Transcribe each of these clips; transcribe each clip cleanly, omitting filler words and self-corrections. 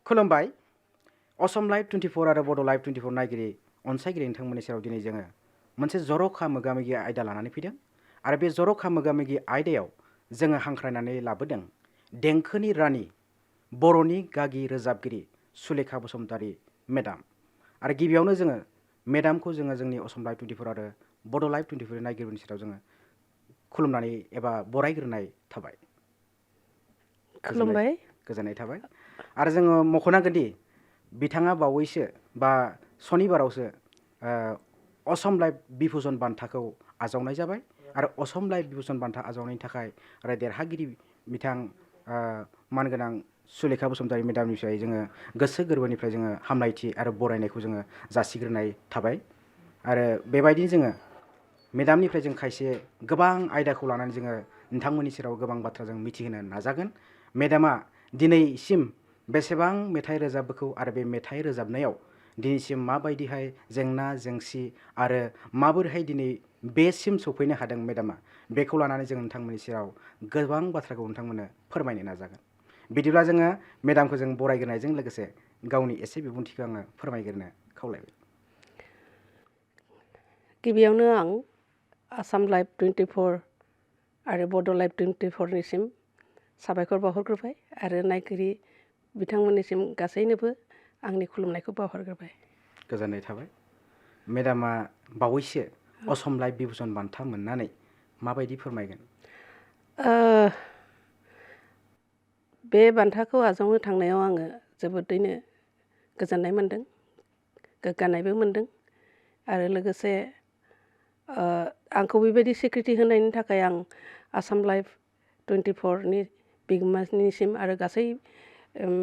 खुलुमबाय असम लाइभ 24 आरो बड' लाइभ 24 नायगिरि अनसायगिरि नोंथांमोननि सेराव दिनै जोङो मोनसे जर'खा मोगा-मोगि आयदा लानानै फैदों आरो बे जर'खा मोगा-मोगि आयदायाव जोङो हांख्रायनानै लाबोदों देंखोनि रानि बर'नि गागि रोजाबगिरि सुलेखा बसुमतारी मेडाम आरो गिबियावनो जोङो मेडामखौ जोङो जोंनि असम लाइभ 24 आरो बड' लाइभ 24 नायगिरिनि सेराव जोङो खुलुमनानै एबा बरायग्रोनाय थाबाय। खुलुमबाय गोजोननाय थाबाय आरो जोङो मख'नांगोन दि बिथाङा बावैसो बा सनिबारावसो असम लाइभ बिभुषन बान्थाखौ आजावनाय जाबाय आरो असम लाइभ बिभुषन बान्था आजावनायनि थाखाय आरो देरहागिरि बिथां मानगोनां सुलेखा बसुमतारी मेडामनिफ्राय जोङो गोसो गोरबोनिफ्राय जोङो हामलायथि आरो बरायनायखौ जोङो जासिग्रोनाय थाबाय आरो बेबायदिनो जोङो मेडामनिफ्राय जों खायसे गोबां आयदाखौ लानानै जोङो नोंथांमोननि सेराव गोबां बाथ्रा जों मिथिहोनो नाजागोन। मेडामा दिनैसिम बेसेबां मेथाइ रोजाबखौ आरो बे मेथाइ रोजाबनायाव दिनैसिम माबायदिहाय जेंना जेंसि आरो माबोरैहाय दिनै बेसिम सफैनो हादों मेडामा बेखौ लानानै जों नोंथांमोननि सेराव गोबां बाथ्राखौ नोंथांमोननो फोरमायनो नाजागोन। बिदिब्ला जोङो मेडामखौ जों बरायग्रोनायजों लोगोसे गावनि एसे बिबुंथिखौ आङो फोरमायग्रोनो खावलायबाय। गिबियावनो आं आसाम लाइभ 24 आरो बड' लाइभ 24 निसिम साबायखर बावहरग्रोबाय आरो नायगिरि बिथांमोननिसिम गासैनोबो आंनि खुलुमनायखौ बावहरग्रोबाय। गोजोननाय थाबाय। मेडामा बावैसो असम लाइभ बिभुषन बान्था मोननानै माबायदि फोरमायगोन? बे बान्थाखौ आजावनो थांनायाव आङो जोबोदैनो गोजोननाय मोन्दों, गोग्गानायबो मोन्दों आरो लोगोसे आंखौ बेबायदि सिक्रिटि होनायनि थाखाय आं आसाम लाइभ 24 नि बिगोमानिसिम आरो गासै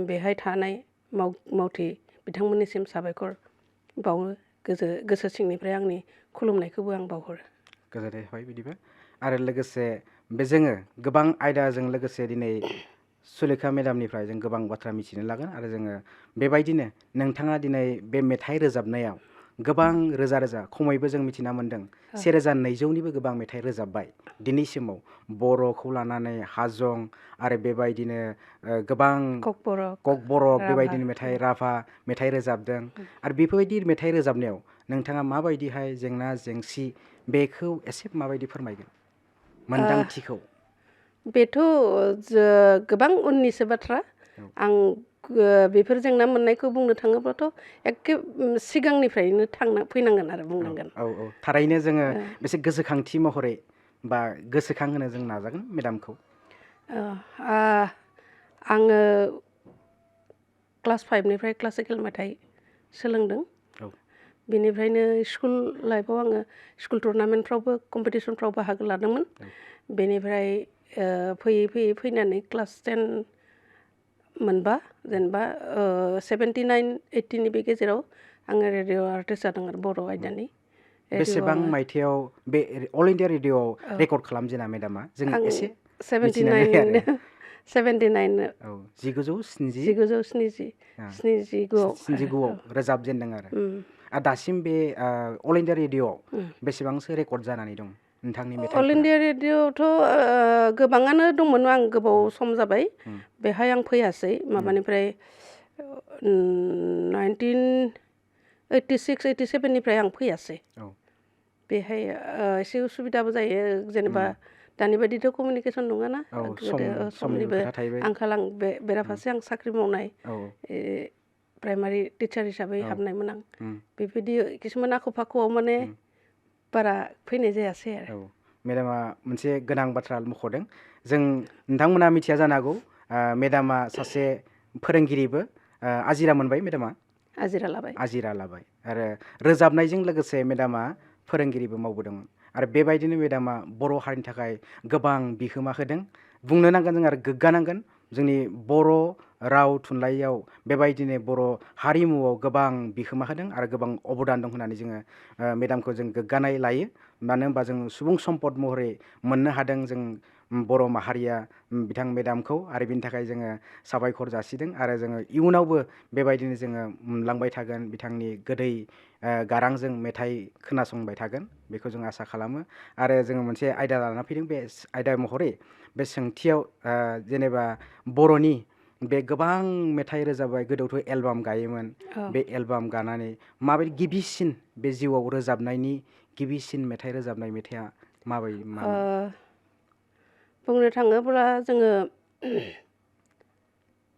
बेहाय थानाय मावथि बिथांमोननिसिम साबायखर बावो। गोसो सिंनिफ्राय आंनि खुलुमनायखौबो आं बावहरो। गोजोननाय थाबाय बिदिबा आरो लोगोसे बे जोङो गोबां आयदाजों लोगोसे दिनै सुलेखा मेडामनिफ्राय जों गोबां बाथ्रा मिथिनो लागोन आरो जोङो बेबायदिनो नोंथाङा दिनै बे मेथाइ रोजाबनायाव गोबां रोजा रोजा खमैबो जों मिथिना मोन्दों 1200निबो गोबां मेथाइ रोजाबबाय दिनैसिमाव बर'खौ लानानै हाजं आरो बेबायदिनो गोबां ककबरक बेबायदिनो मेथाइ राभा मेथाइ रोजाबदों आरो बेफोरबायदि मेथाइ रोजाबनायाव नोंथाङा माबायदिहाय जेंना जेंसि बेखौ एसे माबायदि फोरमायगोन मोन्दांथिखौ? बेथ' गोबां उननिसो बाथ्रा। आं बेफोर जेंना मोननायखौ बुंनो थाङोब्लाथ' एखे सिगांनिफ्रायनो फैनांगोन आरो बुंनांगोन। औ औ थारैनो जोङो एसे गोसोखांथि महरै बा गोसोखांहोनो जों नाजागोन मेडामखौ। आङो क्लास 5निफ्राय क्लासिकेल मेथाइ सोलोंदों। बेनिफ्रायनो स्कुल लाइफआव आङो स्कुल टुरनामेन्टफ्रावबो कम्पिटिसनफ्राव बाहागो लादोंमोन। बेनिफ्राय फैयै फैनानै क्लास 10 मोनबा जेनेबा 79-80नि बे गेजेराव आङो रेडिअ' आर्टिस्ट जादों आरो बर' आयदानि। बेसेबां मायथाइयाव बे अल इन्डिया रेडिअ'आव रेकर्ड खालामजेना मेडामा? जों एसे 79 1979आव रोजाबजेनदों आरो दासिम बे अल इन्डिया रेडिअ'आव बेसेबांसो रेकर्ड जानानै दं नोंथांनि मेथाइफोरा? अल इन्डिया रेडिअ'आवथ' गोबाङानो दंमोन, आं गोबाव सम जाबाय बेहाय आं फैयासै माबानिफ्राय 1986-87निफ्राय आं फैयासै। बेहाय एसे उसुबिदाबो जायो जेनेबा दानि बायदिथ' कमिउनिकेसन नङाना, समनिबो आंखाल। आं बेराफारसे आं साख्रि मावनाय प्राइमारि टिचार हिसाबै हाबनायमोन आं। बेबायदि किसुमान आख' फाख'आव माने बारा फैनाय जायासै आरो। मेडामा मोनसे गोनां बाथ्रा मख'दों, जों नोंथांमोना मिथिया जानो हागौ मेडामा सासे फोरोंगिरिबो। आजिरा मोनबाय मेडामा? आजिरा लाबाय आरो रोजाबनायजों लोगोसे मेडामा फोरोंगिरिबो मावबोदोंमोन आरो बेबायदिनो मेडामा बर' हारिनि थाखाय गोबां बिहोमा होदों। बुंनो नांगोन जों आरो गोग्गानांगोन जोंनि बर' राव थुनलाइयाव बेबायदिनो बर' हारिमुआव गोबां बिहोमा होदों आरो गोबां अबदान दं होननानै जोङो मेडामखौ जों गोग्गानाय लायो। मानो होनबा जों सुबुं सम्पद महरै मोननो हादों जों बर' माहारिया बिथां मेडामखौ, आरो बिनि थाखाय जोङो साबायखर जासिदों आरो जोङो इयुनावबो बेबायदिनो जोङो मोनलांबाय थागोन, बिथांनि गोदै गारांजों मेथाइ खोनासंबाय थागोन बेखौ जों आसा खालामो। आरो जोङो मोनसे आयदा लाना फैदों, बे आयदा महरै बे सोंथियाव जेनेबा बर'नि बे गोबां मेथाइ रोजाबबाय गोदोथ' एलबाम गायोमोन बे एलबाम गानानै माबायदि गिबिसिन बे जिउआव रोजाबनायनि गिबिसिन मेथाइ रोजाबनाय मेथाइआ माबायदि बुंनो थाङोब्ला जोङो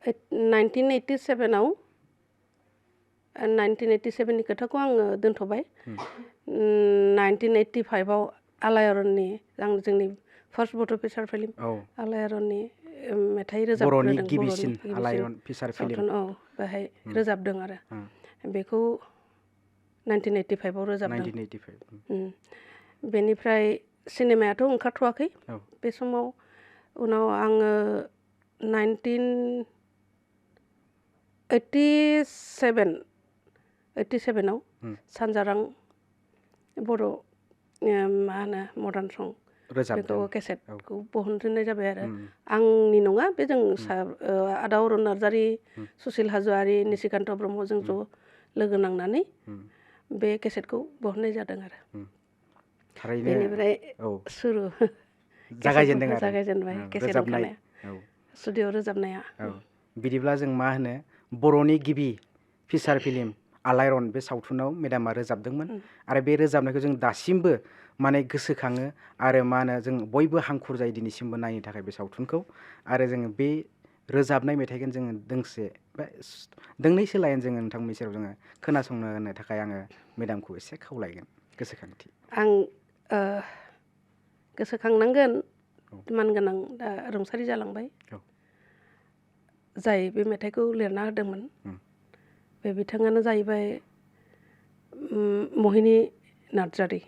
1987आव 1987नि खोथाखौ आङो दोनथ'बाय 1985आव आलायारननि जोंनि फार्स्ट बड' फिसार फिल्म आलायारननि मेथाइ रोजाबग्रोदों बर'नि गिबिसिन आलायारन फिसार फिल्म बेहाय रोजाबदों आरो बेखौ 1985आव रोजाबदों 1985 बेनिफ्राय सिनेमायाथ' ओंखारथ'वाखै बे समाव उनाव आङो 1987आव सानजारां बर' मा होनो मडार्न सं बेखौ केसेटखौ बहनजेननाय जाबाय आरो आंनि नङा बे जों आदा अरुन नार्जारि सुसिल हाज'वारि निशिकान्त ब्रह्मजों ज' लोगो नांनानै बे केसेटखौ बहननाय जादों आरो बेनिफ्राय सुरु जागायजेनबाय केसेट ओंखारनाया स्टुडिअ रोजाबनाया बिदिब्ला जों मा होनो बर'नि गिबि फिसार फिल्म आलायारन बे सावथुनाव मेडामा रोजाबदोंमोन आरो बे रोजाबनायखौ जों दासिमबो माने गोसोखाङो आरो मा होनो जों बयबो हांखुर जायो दिनैसिमबो नायनो थाखाय बे सावथुनखौ आरो जोङो बे रोजाबनाय मेथाइखौ जोङो दोंनैसो लाइन जोङो नोंथांमोननि सेराव जोङो खोनासंनो होनो थाखाय आङो मेडामखौ एसे खावलायगोन गोसोखांथि आं गोसोखांनांगोन मानगोनां दा रुंसारि जालांबाय जाय बे मेथाइखौ लिरना होदोंमोन बे बिथाङानो जाहैबाय महिनी नार्जारि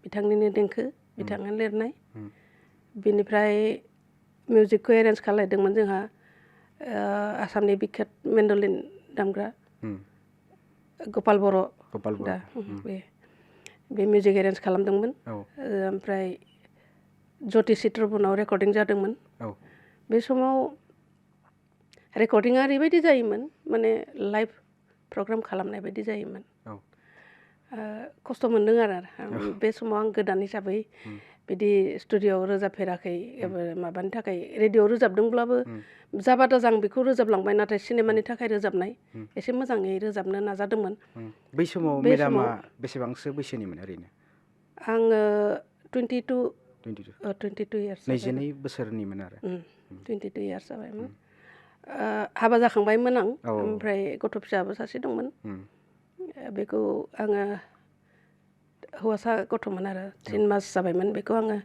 बिथांनिनो देंखो बिथाङानो लिरनाय बेनिफ्राय मिउजिकखौ एरेन्ज खालामदोंमोन जोंहा आसामनि बिख्यात मेन्डलिन दामग्रा गपाल बर' दा बे मिउजिक एरेन्ज खालामदोंमोन ओमफ्राय ज्योति चित्रबनाव रेकर्डिं जादोंमोन बे समाव रेकर्डिंआ ओरैबायदि जायोमोन माने लाइभ प्रग्राम खालामनाय बायदि जायोमोन खस्थ' मोनदों आरो बे समाव आं गोदान हिसाबै बिदि स्टुडिअ'आव रोजाबफेराखै माबानि थाखाय रेडिअ'आव रोजाबदोंब्लाबो जाबा दाजां बेखौ रोजाबलांबाय नाथाय सिनेमानि थाखाय रोजाबनाय एसे मोजाङै रोजाबनो नाजादोंमोन बै समाव मेडामा बेसेबांसो बैसोनिमोन ओरैनो आङो 22 इयार्स 22 बोसोरनिमोन आरो 22 इयार्स जाबायमोन हाबा जाखांबायमोन आं ओमफ्राय गथ' फिसाबो सासे दंमोन बेखौ आङो हौवासा गथ'मोन आरो 3 मास जाबायमोन बेखौ आङो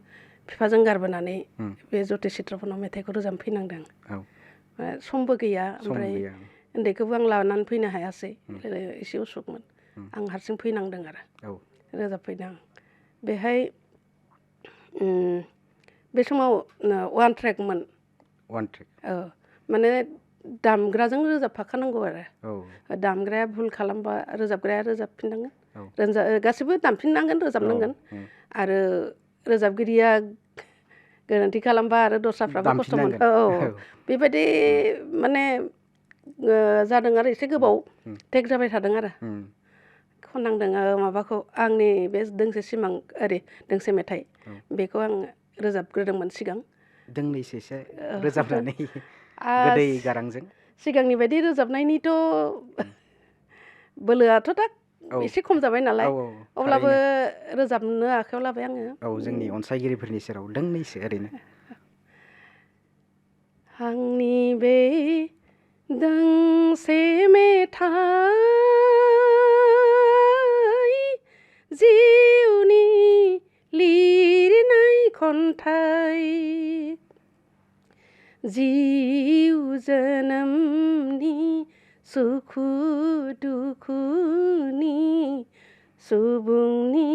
बिफाजों गारबोनानै बे ज्योति चित्रबनाव मेथाइखौ रोजाबफैनांदों समबो गैया ओमफ्राय उन्दैखौबो आं लानानै फैनो हायासै एसे उसुखमोन आं हारसिं फैनांदों आरो रोजाबफैदों बेहाय बे समाव वान ट्रेकमोन माने दामग्राजों रोजाबफाखानांगौ आरो दामग्राया भुल खालामबा रोजाबग्राया रोजाबफिननांगोन गासैबो दामफिननांगोन रोजाबनांगोन आरो रोजाबगिरिया गोरोन्थि खालामबा आरो दस्राफ्राबो खस्थ' मोनो बेबायदि माने जादों आरो एसे गोबाव टेक जाबाय थादों आरो खननांदों माबाखौ आंनि बे दोंसे सिमां दोंसे मेथाइ बेखौ आं रोजाबग्रोदोंमोन सिगां दोंनैसो एसे रोजाबनानै गोदै गारांजों सिगांनि बायदि रोजाबनायनिथ' बोलोआथ' दा एसे खम जाबाय नालाय अब्लाबो रोजाबनो आखायाव लाबाय आङो जोंनि अनसायगिरिफोरनि सेराव दोंनैसो ओरैनो आंनि बे दोंसे मेथाइ जिउनि लिरनाय खन्थाइ जिउ जोनोमनि सुखु दुखुनि सुबुंनि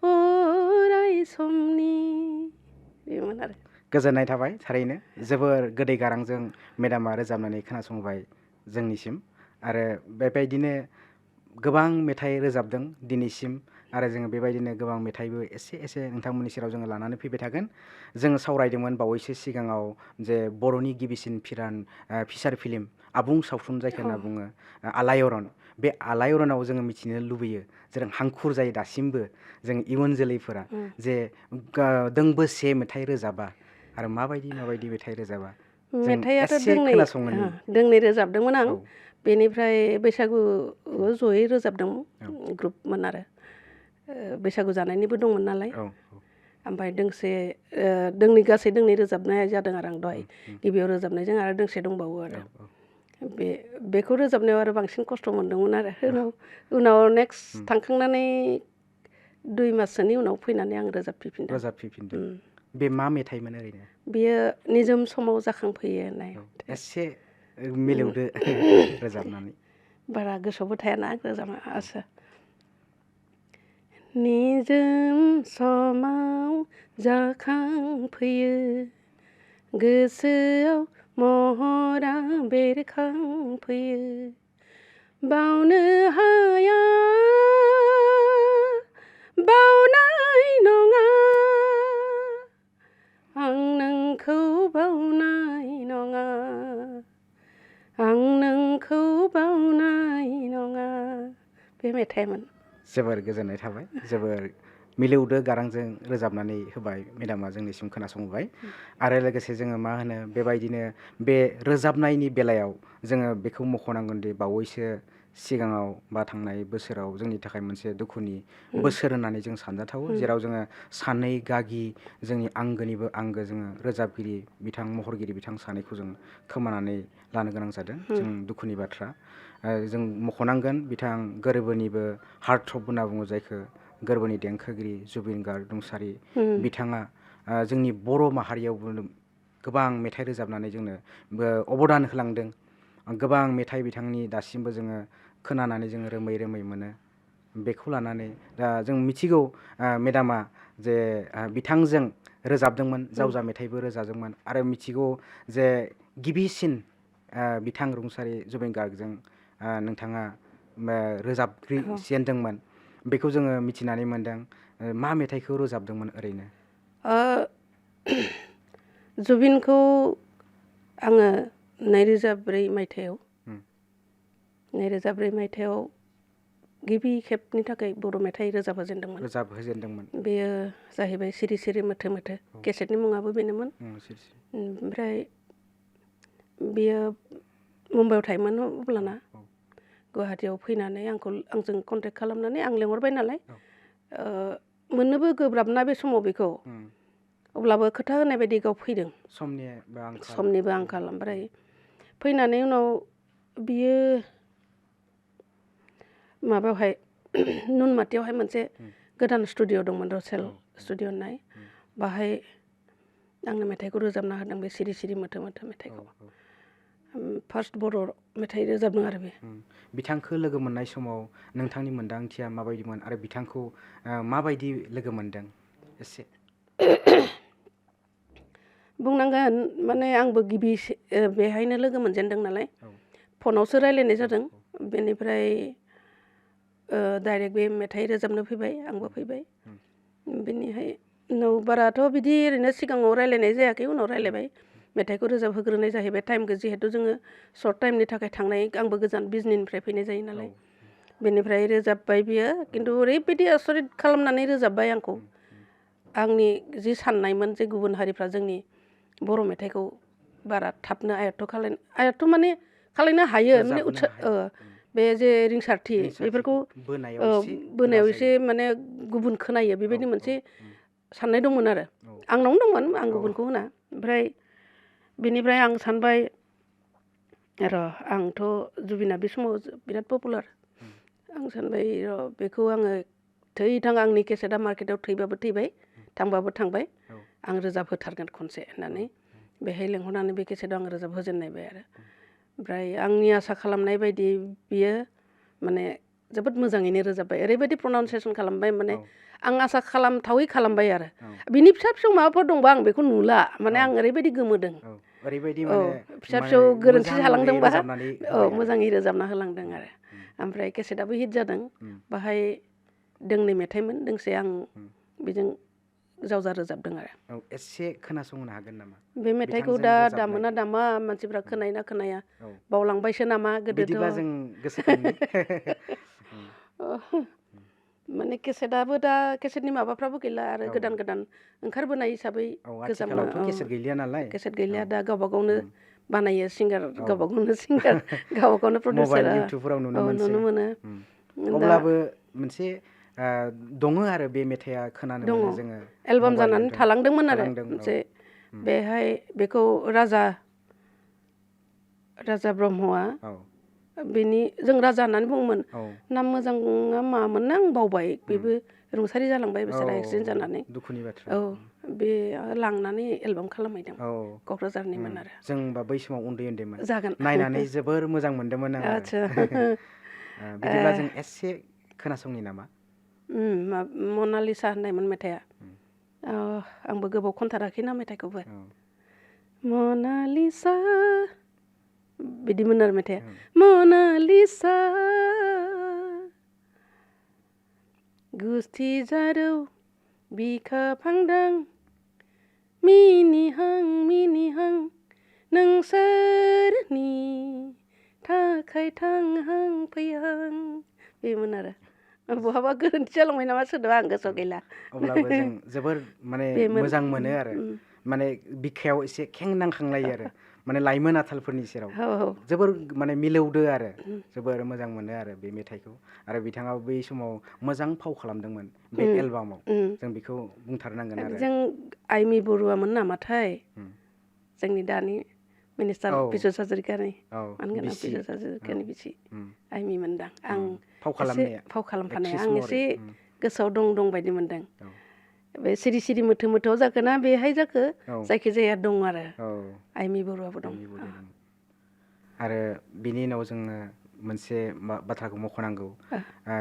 अराय समनि बेमोन आरो गोजोननाय थाबाय थारैनो जोबोर गोदै गारांजों मेडामा रोजाबनानै खोनासंबाय जोंनिसिम आरो बेबायदिनो गोबां मेथाइ रोजाबदों दिनैसिम आरो जोङो बेबायदिनो गोबां मेथाइबो एसे नोंथांमोननि सेराव जोङो लानानै फैबाय थागोन जोङो सावरायदोंमोन बावैसो सिगाङाव जे बर'नि गिबिसिन फिसार फिल्म आबुं सावथुन जायखौ होनना बुङो आलायारन बे आलायारनाव जोङो मिथिनो लुबैयो जों हांखुर जायो दासिमबो जों इयुन जोलैफोरा जे दोंबेसे मेथाइ रोजाबा आरो माबायदि मेथाइ रोजाबा मेथाइआथ' एसे खोनासंनानै दोंनै रोजाबदोंमोन आं बेनिफ्राय बैसागु जयै रोजाबदोंमोन ग्रुपमोन आरो बैसागु जानायनिबो दंमोन नालाय ओमफ्राय दोंनै गासै दोंनै रोजाबनाय जादों आरो आं दहाय गिबियाव रोजाबनायजों आरो दोंसे दंबावो आरो बेखौ रोजाबनायाव आरो बांसिन खस्थ' मोनदोंमोन आरो उनाव नेक्स्ट थांखांनानै 2 माससोनि उनाव फैनानै आं रोजाबफिनदों बे मा मेथाइमोन ओरैनो बेयो निजोम समाव जाखांफैयो होननाय एसे मिलौदो रोजाबनानै बारा गोसोआवबो थायाना रोजाबा आसा निजोम समाव जाखांफैयो गोसोआव महरा बेरखांफैयो बावनो हाया बावनाय नङा आं नोंखौ बावनाय नङा आं नोंखौ बावनाय नङा बे मेथाइमोन जोबोर गोजोननाय थाबाय जोबोर मिलौदो गारांजों रोजाबनानै होबाय मेडामा जोंनिसिम खोनासंबाय आरो लोगोसे जोङो मा होनो बेबायदिनो बे रोजाबनायनि बेलायाव जोङो बेखौ मख'नांगोन दि बावैसो सिगाङाव बा थांनाय बोसोराव जोंनि थाखाय मोनसे दुखुनि बोसोर होननानै जों सानजाथावो जेराव जोङो सानै गागि जोंनि आंगोनिबो आंगो जोङो रोजाबगिरि महरगिरि बिथां सानैखौ जों खोमानानै लानो गोनां जादों जों दुखुनि बाथ्रा जों मख'नांगोन बिथां गोरबोनिबो हार्टथ्रब होनना बुङो जायखौ गोरबोनि देंखोगिरि जुबिन गार्ग रुंसारि बिथाङा जोंनि बर' माहारियावबो गोबां मेथाइ रोजाबनानै जोंनो अबदान होलांदों गोबां मेथाइ बिथांनि दासिमबो जोङो खोनानानै जोङो रोमै रोमै मोनो बेखौ लानानै दा जों मिथिगौ मेडामा जे बिथांजों रोजाबदोंमोन जावजा मेथाइबो रोजाबदोंमोन आरो मिथिगौ जे गिबिसिन बिथां रुंसारि जुबिन गार्गजों नोंथाङा रोजाबगिरि जेनदोंमोन बेखौ जोङो मिथिनानै मोन्दों मा मेथाइखौ रोजाबदोंमोन ओरैनो जुबिनखौ आङो 2004 मायथाइयाव गिबि खेबनि थाखाय बर' मेथाइ रोजाबहोजेनदोंमोन बेयो जाहैबाय सिरि सिरि मोथो मोथो केसेटनि मुङाबो बेनोमोन ओमफ्राय बेयो मुम्बाइआव थायोमोन अब्लाना गुवाहाटियाव फैनानै आंजों कन्टेक्ट खालामनानै आं लेंहरबाय नालाय मोननोबो गोब्राब ना बे समाव बेखौ अब्लाबो खोथा होनाय बायदि गाव फैदों समनिबो आंखाल ओमफ्राय फैनानै उनाव बियो माबायावहाय नुनमाथियावहाय मोनसे गोदान स्टुडिअ दंमोन रसेल स्टुडिअ होननाय बाहाय आंनो मेथाइखौ रोजाबना होदों बे सिरि सिरि मोथो मोथो मेथाइखौ फार्स्ट बर' मेथाइ रोजाबदों आरो बे बिथांखौ लोगो मोननाय समाव नोंथांनि मोन्दांथिया माबायदिमोन आरो बिथांखौ माबायदि लोगो मोनदों एसे बुंनांगोन माने आंबो गिबि बेहायनो लोगो मोनजेनदों नालाय फनावसो रायलायनाय जादों बेनिफ्राय डाइरेक्ट बे मेथाइ रोजाबनो फैबाय आंबो फैबाय बेनिहाय उनाव बाराथ' बिदि ओरैनो सिगाङाव रायलायनाय जायाखै उनाव रायलायबाय मेथाइखौ रोजाबहोग्रोनाय जाहैबाय टाइमखौ जिहेथु जोङो सर्ट टाइमनि थाखाय थांनाय आंबो गोजान बिजनिनिफ्राय फैनाय जायो नालाय बेनिफ्राय रोजाबबाय बियो खिन्थु ओरैबायदि आसरित खालामनानै रोजाबबाय आंखौ आंनि जि साननायमोन जे गुबुन हारिफ्रा जोंनि बर' मेथाइखौ बारा थाबनो आयत्त माने खालायनो हायो माने बे जे रिंसारथि बेफोरखौ बोनायाव एसे माने गुबुन खोनायो बेबायदि मोनसे साननाय दंमोन आरो आंनावनो दंमोन आं गुबुनखौ होना ओमफ्राय बेनिफ्राय आं सानबाय आंथ' जुबिना बे समाव बिराद पपुलार आं सानबाय बेखौ आङो थै थां आंनि केसेटआ मार्केटाव थैबाबो थैबाय थांबाबो थांबाय आं रोजाब होथारगोन खनसे होननानै बेहाय लेंहरनानै बे केसेटआव आं रोजाब होजेननायबाय आरो ओमफ्राय आंनि आसा खालामनाय बायदि बियो माने जोबोद मोजाङैनो रोजाबबाय ओरैबायदि प्रनाउन्सियेसन खालामबाय माने आं आसा खालामथावै खालामबाय आरो बिनि फिसा फिसौ माबाफोर दंबा आं बेखौ नुला माने आं ओरैबायदि गोमोदों फिसा फिसौ गोरोन्थि जालांदोंबा मोजाङै रोजाबना होलांदों आरो ओमफ्राय केसेटआबो हिट जादों बाहाय दोंनै मेथाइमोन दोंसे आं बेजों जावजा रोजाबदों आरो एसे खोनासंनो हागोन नामा बे मेथाइखौ दा दामोना दामा मानसिफ्रा खोनायोना खोनाया बावलांबायसो नामा गोदोथ' बिदिबा जों गोसोखांनि माने केसेटआबो दा केसेटनि माबाफ्राबो गैला आरो गोदान गोदान ओंखारबोनाय हिसाबै गोजाम आथिखालावथ' केसेट गैलिया नालाय केसेट गैलिया दा गावबा गावनो बानायो सिंगार गावबा गावनो सिंगार गावबा गावनो प्रडिउसार मबाइल इउटुबफोराव नुनो नुनो मोनो अब्लाबो मोनसे दङ आरो बे मेथाइआ खोनानो मोनो जोङो एलबाम जानानै थालांदोंमोन आरो मोनसे बेहाय बेखौ राजा ब्रह्मआ बेनि जों राजा होननानै बुङोमोन नाम मोजाङा मामोन ना आं बावबाय बेबो रुंसारि जालांबाय बिसोरा एक्सिडेन्ट जानानै दुखुनि बाथ्रा बे लांनानै एलबाम खालामहैदों क'क्राझारनिमोन आरो जों बा बै समाव उन्दैमोन जागोन नायनानै जोबोर मोजां मोनदोंमोन आं आदसा बिदिब्ला जों एसे खोनासंनि नामा मनालिसा होननायमोन मेथाइआ आंबो गोबाव खनथाराखैना मेथाइखौबो मनालिसा बिदिमोन आरो मेथाइआ मनालिसा गुस्थि जारौ बिखा फांदां मिनिहां नोंसोरनि थाखाय थांहां फैहां बेमोन आरो बहाबा गोरोन्थि जालांबाय नामा सोदोबा आं गोसोआव गैला अब्लाबो जों जोबोर माने मोजां मोनो आरो माने बिखायाव एसे खें नांखांलायो आरो माने लाइमोन आथालफोरनि सेराव जोबोर माने मिलौदो आरो जोबोर मोजां मोनो आरो बे मेथाइखौ आरो बिथाङा बै समाव मोजां फाव खालामदोंमोन बे एलबामाव जों बेखौ बुंथारनांगोन आरो जों आइमि बरुवामोन नामाथाय जोंनि दानि मिनिस्टार बिश्वजित हाजरिकानि मानगोनां बिश्वजित हाजरिकानि बिसि आइमि मोनदां आं फाव खालामफानाया आं एसे गोसोआव दं बायदि मोनदों बे सिरि सिरि मोथो मोथोआव जाखो ना बेहाय जाखो जायखिजाया दं आरो आइमि बरुवाबो दं आरो बिनि उनाव जोङो मोनसे बाथ्राखौ मख'नांगौ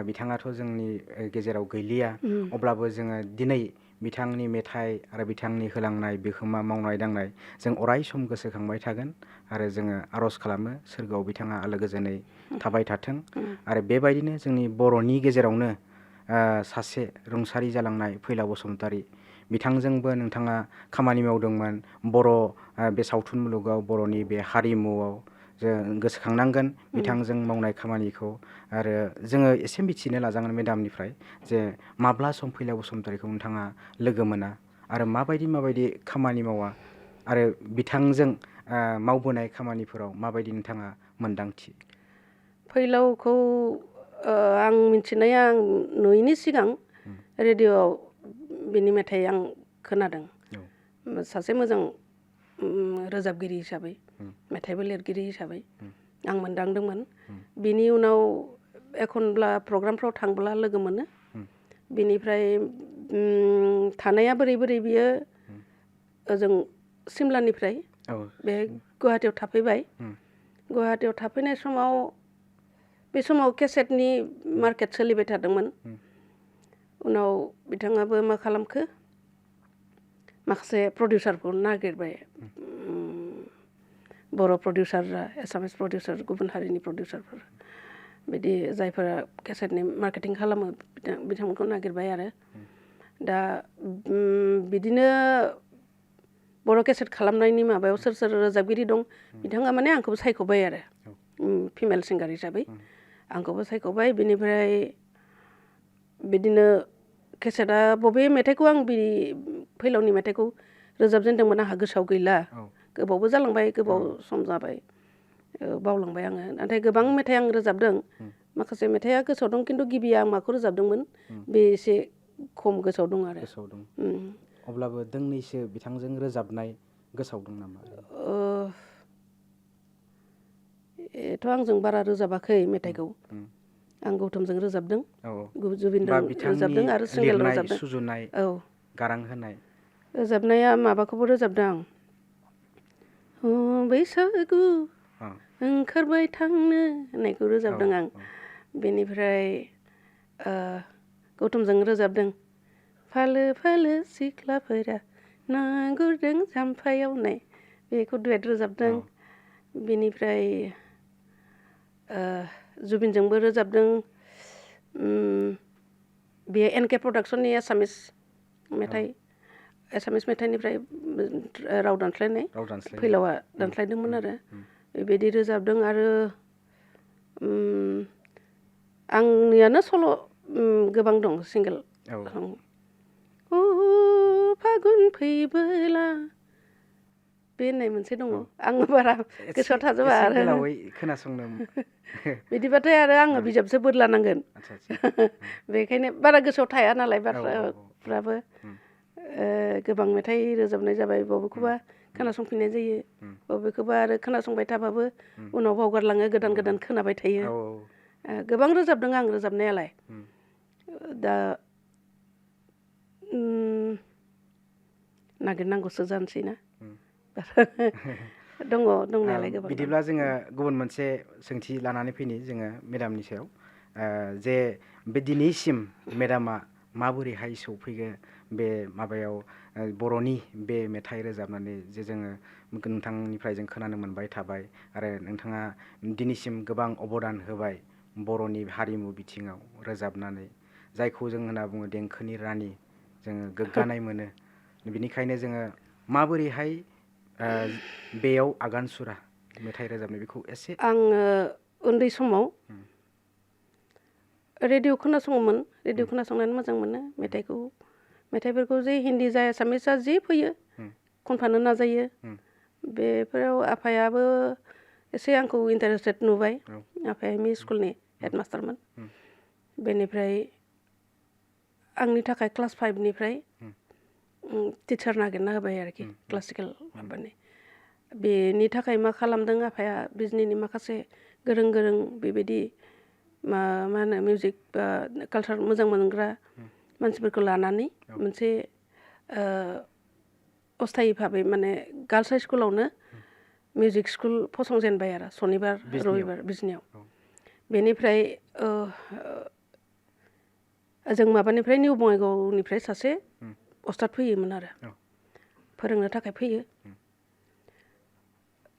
बिथाङाथ' जोंनि गेजेराव गैलिया अब्लाबो जोङो दिनै बिथांनि मेथाइ आरो बिथांनि होलांनाय बिहोमा मावनाय दांनाय जों अराय सम गोसोखांबाय थागोन आरो जोङो आर'ज खालामो सोरगोआव बिथाङा आलो गोजोनै थाबाय थाथों आरो बेबायदिनो जोंनि बर'नि गेजेरावनो सासे रुंसारि जालांनाय फैलाव बसुमतारी बिथांजोंबो नोंथाङा खामानि मावदोंमोन बर' बे सावथुन मुलुगाव बर'नि बे हारिमुआव जों गोसोखांनांगोन बिथांजों मावनाय खामानिखौ आरो जोङो एसे मिथिनो लाजागोन मेडामनिफ्राय जे माब्ला सम फैलाव बसुमतारीखौ नोंथाङा लोगो मोना आरो माबायदि खामानि मावा आरो बिथांजों मावबोनाय खामानिफोराव माबायदि नोंथाङा मोन्दांथि फैलावखौ आं मिथिनाया आं नुयैनि सिगां रेडिअ'आव बिनि मेथाइ आं खोनादों सासे मोजां रोजाबगिरि हिसाबै मेथाइबो लिरगिरि हिसाबै आं मोनदांदोंमोन बिनि उनाव एखनब्ला प्रग्रामफ्राव थांब्ला लोगो मोनो बिनिफ्राय थानाया बोरै बियो ओजों सिमलानिफ्राय बे गुवाहाटियाव थाफैबाय गुवाहाटियाव थाफैनाय समाव बे समाव केसेटनि मार्केट सोलिबाय थादोंमोन उनाव बिथाङाबो मा खालामखो माखासे प्रडिउसारखौ नागिरबाय बर' प्रडिउसार एसामिस प्रडिउसार गुबुन हारिनि प्रडिउसारफोर बिदि जायफोरा केसेटनि मार्केटिं खालामो बिथांमोनखौ नागिरबाय आरो दा बिदिनो बर' केसेट खालामनायनि माबायाव सोर रोजाबगिरि दं बिथाङा माने आंखौबो सायख'बाय आरो फिमेल सिंगार हिसाबै आंखौबो सायख'बाय बिनिफ्राय बिदिनो केसेटआ बबे मेथाइखौ आं बे फैलावनि मेथाइखौ रोजाबजेनदोंमोन आंहा गोसोआव गैला गोबावबो जालांबाय गोबाव सम जाबाय बावलांबाय आङो नाथाय गोबां मेथाइ आं रोजाबदों माखासे मेथाइआ गोसोआव दं खिन्थु गिबिया आं माखौ रोजाबदोंमोन बे एसे खम गोसोआव दं आरो अब्लाबो दोंनैसो बिथांजों रोजाबनाय गोसोआव दं नामा एथ' आंजों बारा रोजाबाखै मेथाइखौ आं गौतमजों रोजाबदों जुबिनजों रोजाबदों आरो सिंगेल रोजाबदों सुजुनाय गारां होनाय रोजाबनाया माबाखौबो रोजाबदों आं बैसागु ओंखारबाय थांनो होननायखौ रोजाबदों आं बेनिफ्राय गौतमजों रोजाबदों फालो फालो सिख्लाफोरा ना गुरदों जाम्फायाव होननाय बेखौ दुवेट रोजाबदों बेनिफ्राय जुबिनजोंबो रोजाबदों बेयो एनके प्रडाक्सननि एसामिस मेथाइनिफ्राय राव दानस्लायनाय फैलावआ दानस्लायदोंमोन आरो बेबायदि रोजाबदों आरो आंनियानो सल' गोबां दं सिंगेल औ फागुन फैबोला बे होननाय मोनसे दङ आङो बारा गोसोआव थाजोबा एसे आरो गोलावै खोनासंनो बिदिबाथाय आरो आङो बिजाबसो बोदलानांगोन बेखायनो बारा गोसोआव थाया नालाय बाथ्राफ्राबो गोबां मेथाइ रोजाबनाय जाबाय बबेखौबा खोनासंफिननाय जायो बबेखौबा आरो खोनासंबाय थाबाबो उनाव बावगारलाङो गोदान गोदान खोनाबाय थायो गोबां रोजाबदों आं रोजाबनायालाय दा नागिरनांगौसो जानोसै ना दङ दंनायालाय गोबां बिदिब्ला जोङो गुबुन मोनसे सोंथि लानानै फैनि जोङो मेडामनि सायाव जे बे दिनैसिम मेडामा माबोरैहाय सौफैगो बे माबायाव बर'नि बे मेथाइ रोजाबनानै जे जोङो नोंथांनिफ्राय जों खोनानो मोनबाय थाबाय आरो नोंथाङा दिनैसिम गोबां अबदान होबाय बर'नि हारिमु बिथिङाव रोजाबनानै जायखौ जों होनना बुङो देंखोनि रानि जोङो गोग्गानाय मोनो बिनिखायनो जोङो माबोरैहाय बेयाव आगान सुरा मेथाइ रोजाबनाय बेखौ एसे आङो उन्दै समाव रेडिअ खोनासङोमोन रेडिअ खोनासंनानै मोजां मोनो मेथाइफोरखौ जे हिन्दी जा एसामिस जा जि फैयो खनफानो नाजायो बेफोराव आफायाबो एसे आंखौ इन्टारेस्टेड नुबाय आफाया एम इ स्कुलनि हेडमास्टारमोन बेनिफ्राय आंनि थाखाय क्लास 5निफ्राय टिचार नागिरना होबाय आरोखि क्लासिकेल माबानि बेनि थाखाय मा खालामदों आफाया बिजनीनि माखासे गोरों गोरों बेबायदि मा होनो मिउजिक बा कालचार मोजां मोनग्रा मानसिफोरखौ लानानै मोनसे अस्थायि भाबै माने गार्ल्स हाइ स्कुलावनो मिउजिक स्कुल फसंजेनबाय आरो सनिबार रबिबार बिजनीयाव बेनिफ्राय जों माबानिफ्राय निउ बङाइगावनिफ्राय सासे अस्ताद फैयोमोन आरो फोरोंनो थाखाय फैयो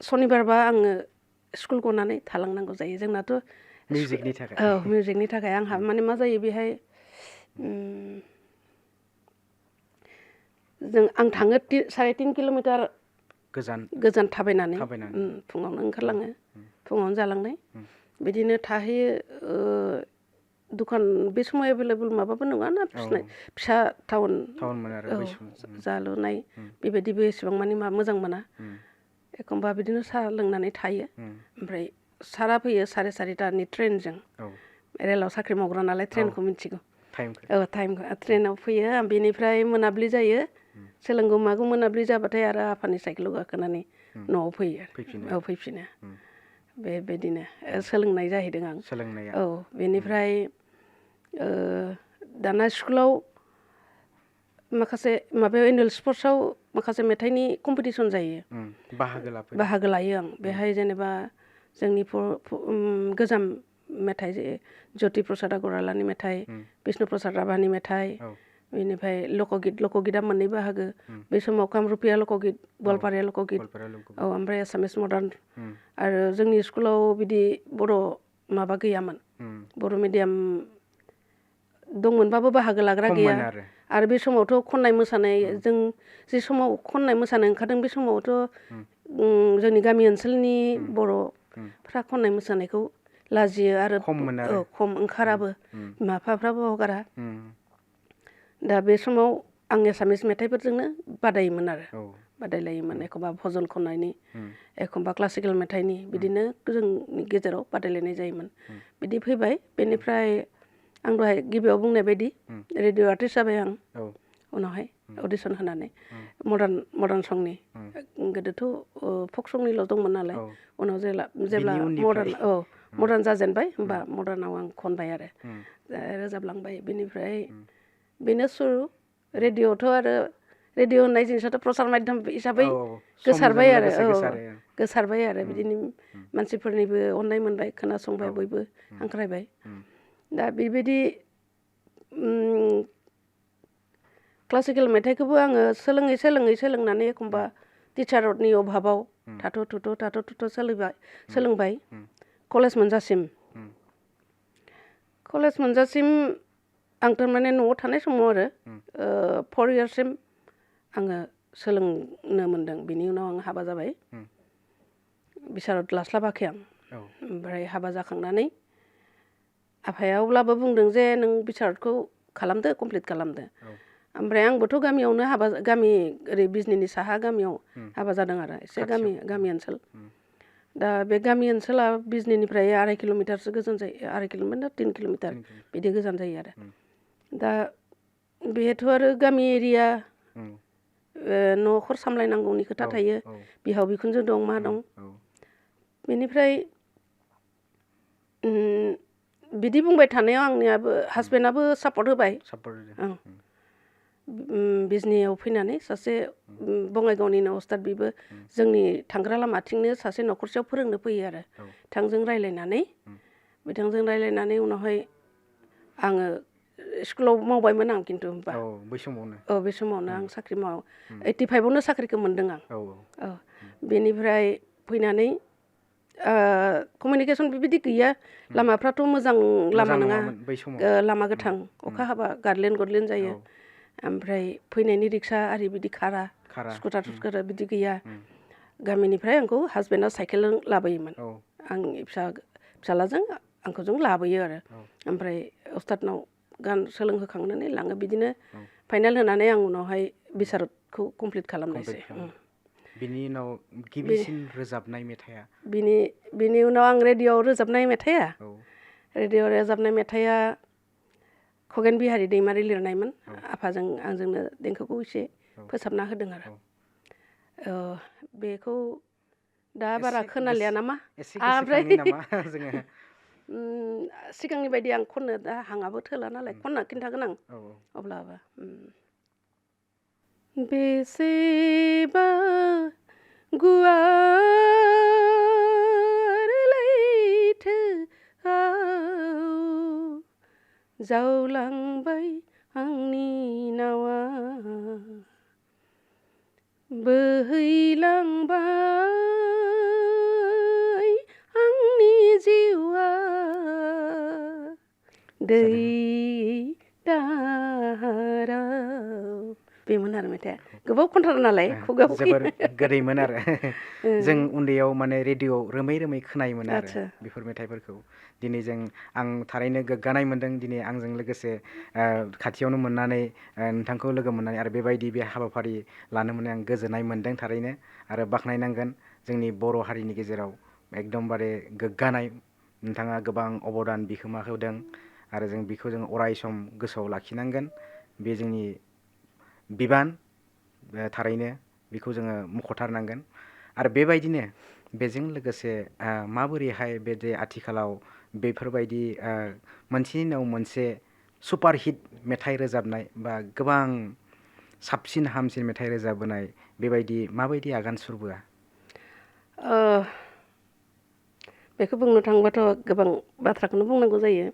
सनिबारबा आङो स्कुल गनानै थालांनांगौ जायो जोंनाथ' मिउजिकनि थाखाय आंहा माने मा जायो बेहाय आं थाङो 3.5 किल'मिटार गोजान थाबायनानै फुङावनो ओंखारलाङो फुङावनो जालांनाय बिदिनो थाहैयो दखान बे समाव एभेलेबल माबाबो नङा ना फिसा टाउनमोन आरो जालुनाय बेबायदिबो एसेबां मानि मोजां मोना एखमबा बिदिनो साहा लोंनानै थायो ओमफ्राय सारा फैयो 4:30नि ट्रेनजों रेलाव साख्रि मावग्रा नालाय ट्रेनखौ मिथिगौ टाइमखौ ट्रेनाव फैयो बेनिफ्राय मोनाब्लि जायो सोलोंगौ मागौ मोनाब्लि जाबाथाय आरो आफानि साइकेलाव गाखोनानै न'आव फैफिनो बेबायदिनो सोलोंनाय जाहैदों आं बेनिफ्राय दाना स्कुलाव माखासे माबायाव एनुवेल स्पर्ट्सआव माखासे मेथाइनि कम्पिटिसन जायो बाहागो लायो आं बेहाय जेनेबा जोंनि गोजाम मेथाइ ज्योति प्रसाद आगरवालानि मेथाइ बिष्णु प्रसाद राभानि मेथाइ बेनिफ्राय लक'गितआ मोननै बाहागो बे समाव कामरुपिया लक'गित गवालपारिया लक'गित ओमफ्राय एसामिस मडार्न आरो जोंनि स्कुलाव बिदि बर' माबा गैयामोन बर' मिडियाम दंमोनबाबो बाहागो लाग्रा गैया आरो बे समावथ' खननाय मोसानाय जों जे समाव खननाय मोसानाय ओंखारदों बे समावथ' जोंनि गामि ओनसोलनि बर'फ्रा खननाय मोसानायखौ लाजियो आरो खम ओंखाराबो बिमा बिफाफ्राबो हगारा दा बे समाव आं एसामिस मेथाइफोरजोंनो बादायलायोमोन एखमबा भजन खननायनि एखमबा क्लासिकेल मेथाइनि बिदिनो जोंनि गेजेराव बादायलायनाय जायोमोन बिदि फैबाय बेनिफ्राय आं दहाय गिबियाव बुंनाय बायदि रेडिअ आर्टिस्ट जाबाय आं उनावहाय अडिसन होनानै मडार्न संनि गोदोथ' फक संनिल' दंमोन नालाय उनाव जेब्ला मडार्न जाजेनबाय होमबा मडार्नाव आं खनबाय आरो रोजाबलांबाय बेनिफ्राय बेनो सुरु रेडिअ'थ' आरो रेडिअ' होननाय जिनिसाथ' प्रसार माध्यम हिसाबै गोसारबाय आरो बिदिनो मानसिफोरनिबो अननाय मोनबाय खोनासंबाय बयबो हांख्रायबाय दा बेबायदि क्लासिकेल मेथाइखौबो आङो सोलोंनानै एखमबा टिचारनि अभाबाव थाथ' सोलोंबाय कलेज मोनजासिम आं थारमाने न'आव थानाय समाव आरो 4 इयार्ससिम आङो सोलोंनो मोनदों बिनि उनाव आं हाबा जाबाय बिसारत लास्लाबाखै आं ओमफ्राय हाबा जाखांनानै आफाया अब्लाबो बुंदों जे नों बिसारतखौ खालामदो कमप्लिट खालामदो ओमफ्राय आंबोथ' गामियावनो गामि ओरै बिजनीनि साहा गामियाव हाबा जादों आरो एसे गामि ओनसोल दा बे गामि ओनसोला बिजनीनिफ्राय 2.5 किल'मिटारसो गोजान जायो 2.5 किल'मिटार 3 किल'मिटार बिदि गोजान जायो आरो दा बेथ' आरो गामि एरिया न'खर सामलायनांगौनि खोथा थायो बिहाव बिखुनजो दं मा दं बेनिफ्राय बिदि बुंबाय थानायाव आंनियाबो हासबेन्डआबो सापर्ट होबाय बिजनीयाव फैनानै सासे बङाइगावनिनो अस्ताद बिबो जोंनि थांग्रा लामाथिंनो सासे न'खरसेयाव फोरोंनो फैयो आरो बिथांजों रायलायनानै उनावहाय आङो स्कुलाव मावबायमोन आं खिन्थु होमबा बे समावनो आं साख्रि 85आवनो साख्रिखौ मोन्दों आं बेनिफ्राय फैनानै कमिउनिकेसन बेबायदि गैया लामाफ्राथ' मोजां लामा नङा लामा गोथां अखा हाबा गादलेन जायो ओमफ्राय फैनायनि रिक्सा आरि बिदि खारा स्कुटार बिदि गैया गामिनिफ्राय आंखौ हासबेन्डआ साइकेलजों लाबोयोमोन आंनि फिसालाजों आंखौ जों लाबोयो आरो ओमफ्राय अस्तादनाव गान सोलोंहोखांनानै लाङो बिदिनो फाइनाल होनानै आं उनावहाय बिसारतखौ कमप्लिट खालामनायसै बिनि उनाव गिबिसिन रोजाबनाय मेथाइआ बिनि उनाव आं रेडिअ'आव रोजाबनाय मेथाइआ खगेन बिहारि दैमारि लिरनायमोन आफाजों आंजोंनो देंखोखौ एसे फोसाबना होदों आरो बेखौ दा बारा खोनालिया नामा ओमफ्राय सिगांनि बायदि आं खननो दा हाङाबो थोला नालाय खनना खिन्थागोन आं अब्लाबो बेसेबा गुवार लैथोआव जावलांबाय आंनि नावा बोहैलांबाय आंनि जिउआ दै दाहाराव बेमोन आरो मेथाइआ गोबाव खनथारो नालाय खुगायाव जोबोर गोदैमोन आरो जों उन्दैयाव माने रेडिअ'आव रोमै खोनायोमोन आरो बेफोर मेथाइफोरखौ दिनै आं थारैनो गोग्गानाय मोन्दों दिनै आंजों लोगोसे खाथियावनो मोननानै नोंथांखौ लोगो मोननानै आरो बेबायदि बे हाबाफारि लानो मोननानै आं गोजोननाय मोन्दों थारैनो आरो बाख्नायनांगोन जोंनि बर' हारिनि गेजेराव एकदमबारे गोग्गानाय नोंथाङा गोबां अबदान बिहोमा होदों आरो जों बेखौ अराय सम गोसोआव लाखिनांगोन बे जोंनि बिबान थारैनो बेखौ जोङो मख'थारनांगोन आरो बेबायदिनो बेजों लोगोसे माबोरैहाय बे जे आथिखालाव बेफोरबायदि मोनसेनि उनाव मोनसे सुपारहिट मेथाइ रोजाबनाय बा गोबां साबसिन हामसिन मेथाइ रोजाबबोनाय बेबायदि माबायदि आगान सुरबोआ बेखौ बुंनो थाङोबाथ' गोबां बाथ्राखौनो बुंनांगौ जायो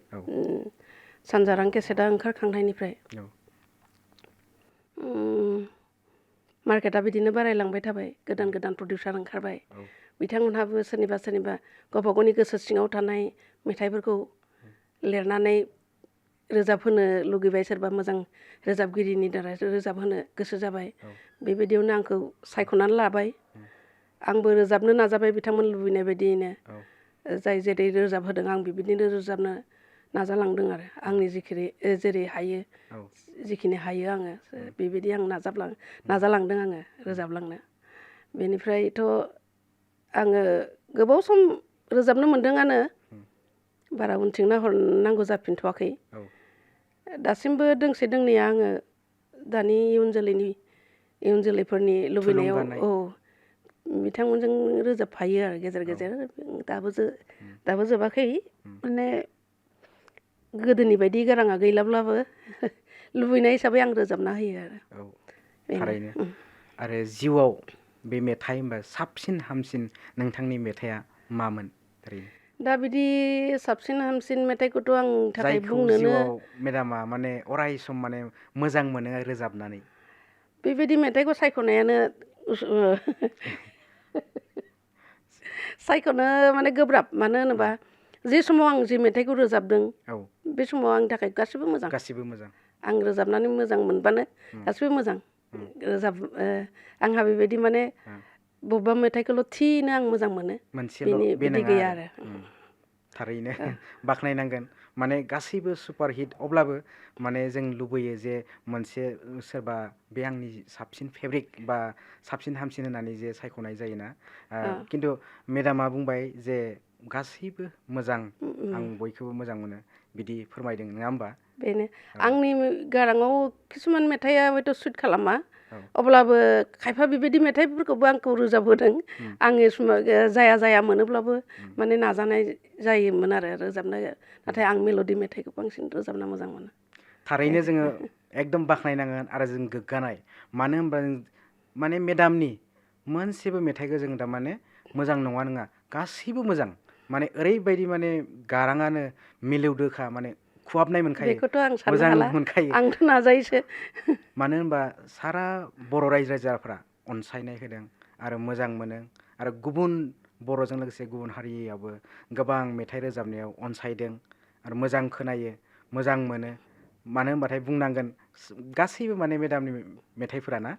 सानजारां केसेटआ ओंखारखांनायनिफ्राय मार्केटआ बिदिनो बारायलांबाय थाबाय गोदान प्रडिउसार ओंखारबाय बिथांमोनहाबो सोरनिबा गावबा गावनि गोसो सिङाव थानाय मेथाइफोरखौ लिरनानै रोजाबहोनो लुगैबाय सोरबा मोजां रोजाबगिरिनि दारै रोजाबहोनो गोसो जाबाय बेबायदियावनो आंखौ सायख'नानै लाबाय आंबो रोजाबनो नाजाबाय बिथांमोन लुबैनाय बायदियैनो जाय जेरै रोजाबहोदों आं बिदिनो रोजाबनो नाजालांदों आरो आंनि जेरै हायो जिखिनि हायो आङो बेबायदि आं नाजालांदों आङो रोजाबलांनो बेनिफ्रायथ' आङो गोबाव सम रोजाबनो मोन्दोंआनो बारा उनथिं नाहरनांगौ जाफिनथ'वाखै दासिमबो दोंसे दोंनैया आङो दानि इयुन जोलैफोरनि लुबैनायाव बिथांमोनजों रोजाबफायो आरो गेजेर दाबो जोबाखै माने गोदोनि बायदि गाराङा गैलाब्लाबो लुबैनाय हिसाबै आं रोजाबना होयो आरो थारैनो आरो जिउआव बे मेथाइ होनबा साबसिन हामसिन नोंथांनि मेथाइआ मामोन ओरैनो दा बिदि साबसिन हामसिन मेथाइखौथ' आं थाखाय बुंनोनो मेडामा माने अराय सम माने मोजां मोनो रोजाबनानै बेबायदि मेथाइखौ सायख'नो माने गोब्राब मानो होनोबा जे समाव आं जे मेथाइखौ रोजाबदों बे समाव आंनि थाखाय गासिबो मोजां आं रोजाबनानै मोजां मोनबानो गासिबो मोजां आंहा बेबायदि माने बबेबा मेथाइखौल' थिनो आं मोजां मोनो बिदि गैया आरो थारैनो बाख्नायनांगोन माने गासैबो सुपारहिट अब्लाबो माने जों लुबैयो जे मोनसे सोरबा बे आंनि साबसिन फेब्रिक बा साबसिन हामसिन होननानै जे सायख'नाय जायोना खिन्थु मेडामा बुंबाय जे गासैबो मोजां आं बयखौबो मोजां मोनो बिदि फोरमायदों नङा होमबा बेनो आंनि गाराङाव किसुमान मेथाइआ हयथ' सुट खालामा अब्लाबो खायफा बेबायदि मेथाइफोरखौबो आंखौ रोजाबहोदों आङो जाया मोनोब्लाबो माने नाजानाय जायोमोन आरो रोजाबनो नाथाय आं मेल'डि मेथाइखौ बांसिन रोजाबनो मोजां मोनो थारैनो जोङो एकदम बाख्नायनांगोन आरो जों गोग्गानाय मानो होनबा माने मेडामनि मोनसेबो मेथाइखौ जों थारमाने मोजां नङा गासैबो मोजां माने ओरैबायदि माने गाराङानो मिलौदोखा माने खुहाबनाय मोनखायो बेखौथ' आं साननो मोजां हाला मोनखायो आंथ' नाजायोसो मानो होनबा सारा बर' रायजो राजाफ्रा अनसायनाय होदों आरो मोजां मोनो आरो गुबुन बर'जों लोगोसे गुबुन हारियावबो गोबां मेथाइ रोजाबनायाव अनसायदों आरो मोजां खोनायो मोजां मोनो मानो होनबाथाय बुंनांगोन गासैबो माने मेडामनि मेथाइफोरा ना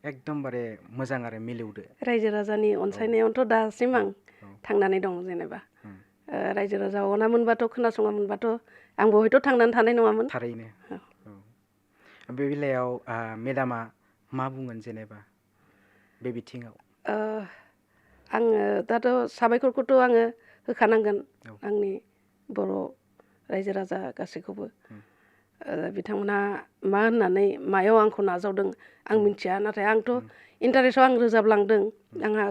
एकदमबारे मोजां आरो मिलौदो रायजो राजानि अनसायनायावथ' दासिम आं थांनानै दं जेनेबा रायजो राजा अना मोनबाथ' खोनासङा मोनबाथ' आंबो हयथ' थांनानै थानाय नङामोन थारैनो बे बेलायाव मेडामा मा बुंगोन जेनेबा बे बिथिङाव आङो दाथ' साबायखरखौथ' आङो होखानांगोन आंनि बर' रायजो राजा गासैखौबो बिथांमोनहा मा होननानै मायाव आंखौ नाजावदों आं मिथिया नाथाय आंथ' इन्टारेस्टआव आं रोजाबलांदों आंहा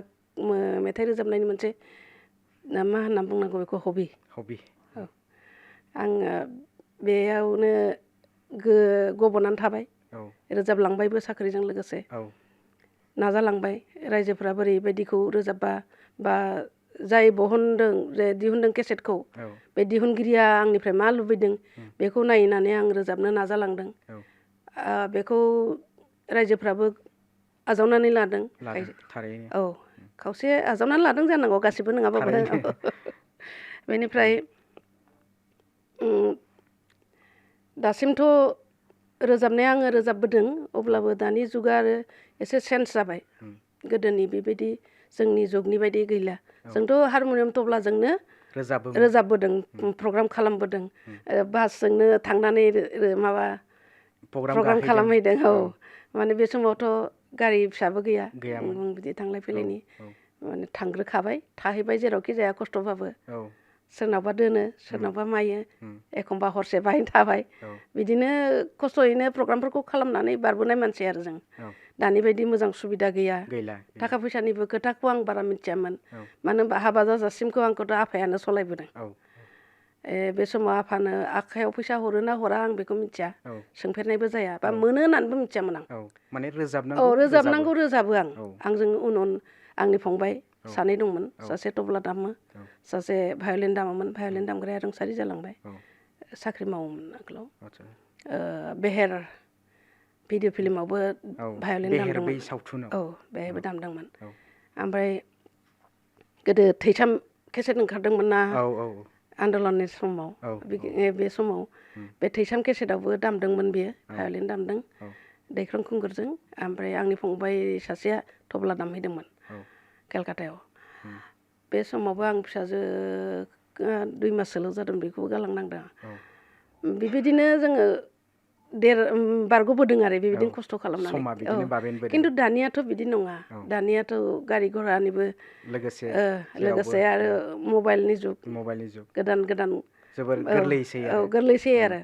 मेथाइ रोजाबनायनि मोनसे मा होनना बुंनांगौ बेखौ हबि आङो बेयावनो गब'नानै थाबाय रोजाबलांबायबो साख्रिजों लोगोसे नाजालांबाय रायजोफ्रा बोरैबायदिखौ रोजाबबा बा जाय दिहुनदों केसेटखौ बे दिहुनगिरिया आंनिफ्राय मा लुबैदों बेखौ नायनानै आं रोजाबनो नाजालांदों बेखौ रायजोफ्राबो आजावनानै लादों खावसे आजावनानै लादों जानांगौ गासिबो नङाबाबो बेनिफ्राय दासिमथ' रोजाबनाया आङो रोजाबबोदों अब्लाबो दानि जुगा आरो एसे चेन्ज जाबाय गोदोनि बेबायदि जोंनि जुगनि बायदि गैला जोंथ' हारम'नियाम तबलाजोंनो रोजाबबोदों प्रग्राम खालामबोदों बासजोंनो थांनानै माबा प्रग्राम खालामहैदों माने बे समावथ' गारि फिसाबो गैया बिदि थांलाय फैलायनि माने थांग्रोखाबाय थाहैबाय जेरावखि जाया खस्थ'बाबो सोरनावबा दोनो सोरनावबा मायो एखमबा हरसे बाहायनो थाबाय बिदिनो खस्थ'यैनो प्रग्रामफोरखौ खालामनानै बारबोनाय मानसि आरो जों दानि बायदि मोजां सुबिदा गैया थाखा फैसानिबो खोथाखौ आं बारा मिथियामोन मानो होनबा हाबा जाजासिमखौ आंखौथ' आफायानो सालायबोदों बे समाव आफानो आखायाव फैसा हरो ना हरा आं बेखौ मिथिया सोंफेरनायबो जाया बा मोनो होननानैबो मिथियामोन आं माने रोजाबनांगौ रोजाबो आंजों उनाव आंनि फंबाय सानै दंमोन सासे तबला दामो सासे भायलिन दामोमोन भायलिन दामग्राया रुंसारि जालांबाय साख्रि मावोमोन आगोलाव बेहेर भिडिअ फिल्मावबो भायलिन दामदोंमोन बेहायबो दामदोंमोन ओमफ्राय गोदो थैसाम केसेट ओंखारदोंमोन ना आन्दलननि समाव बे समाव बे थैसाम केसेटआवबो दामदोंमोन बियो भायलिन दामदों दैख्रां खुंगुरजों ओमफ्राय आंनि फंबाय सासेया तबला दामहैदोंमोन केलकातायाव बे समावबो आं फिसाजो 2 माससोल' जादों बेखौबो गालांनांदों बेबायदिनो जोङो बारग'बोदों आरो बेबायदिनो खस्थ' खालामनानै खिन्थु दानियाथ' बिदि नङा दानियाथ' गारि घरानिबो लोगोसे आरो मबाइलनि जुग गोदान जोबोर गोरलैसै आरो